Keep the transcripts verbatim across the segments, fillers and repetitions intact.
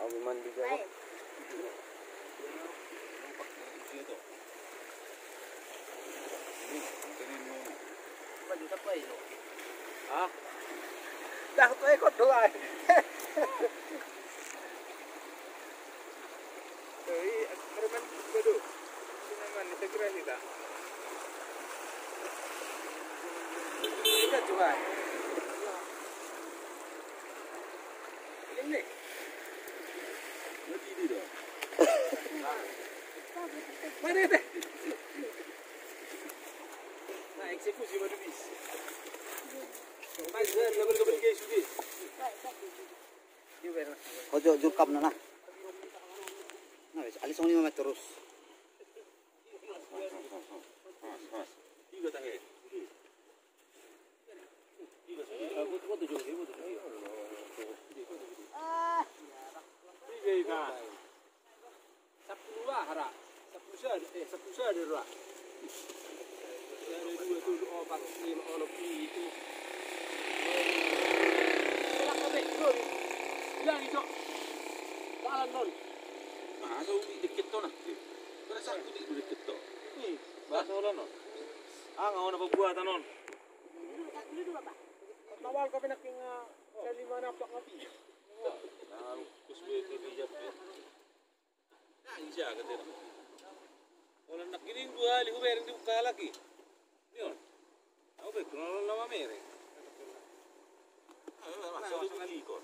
Au mandi jauh. Hah? Dah, tu ikut dulu, ai. Jadi, preman juga tu. Preman, ini saya kira sih, tak? Ini kan juga. Ini nih. Ini dia. Mana dia? Nah, eksekusi baru bis. Nah, dia double, double case bis. Ojo jurkam na, nah. Nah, wes, alih songon i ma terus. Sampulu aha ra? Sampulu sada, eh, sampulu sada ra. Sada, dua, tolu, opat, lima, onom, pitu. Salah kabeh, dua, bilang iso. Salah non. Masa ubi deket to na? Pada satu di deket to. Ih, bahasa ulang non. Ah, nggak ono pembuatan non. Mawal kau pernah kena lima napak mati. Nah, kus be tu di jam. Nah, bisa kata dia. Olo, nangkining dua hali hubereng dibuka lagi. Nion. Au be, kuna lama mere. Ayo, masuk lagi ikon.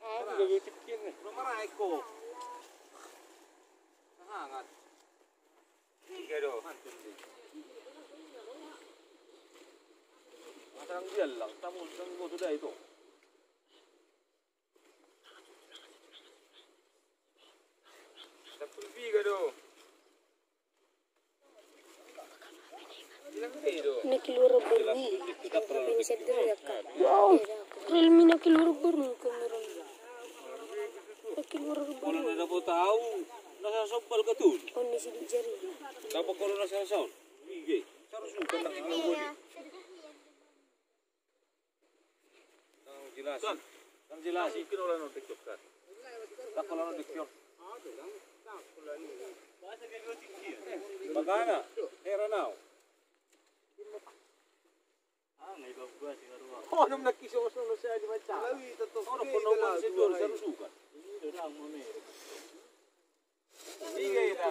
Ah, juga gue pikir nih. Belum marah iko. Hangat. Tiga do. Masang dia lang, tamu sang go tu dai to. Sampulu piga do? Bilang be do. Ini keluar baru nih. Tapi ini saya dulu ya, Kak. Wow. Realme na keluar baru kamera. Na keluar baru. Kalau na dapat tahu, na sasombal ka tu. Oh, ini sidik jari. Dapat kalau na sasombal. Iya. Harus bukan nak ini. Nang jelas. Nang jelas. Mungkin olah non TikTok kan. Tak olah non TikTok. Makana, heran au. Oh, nang naki sosok no saya di macam. Ono kono pun sedur sarusukan. Iya, iya.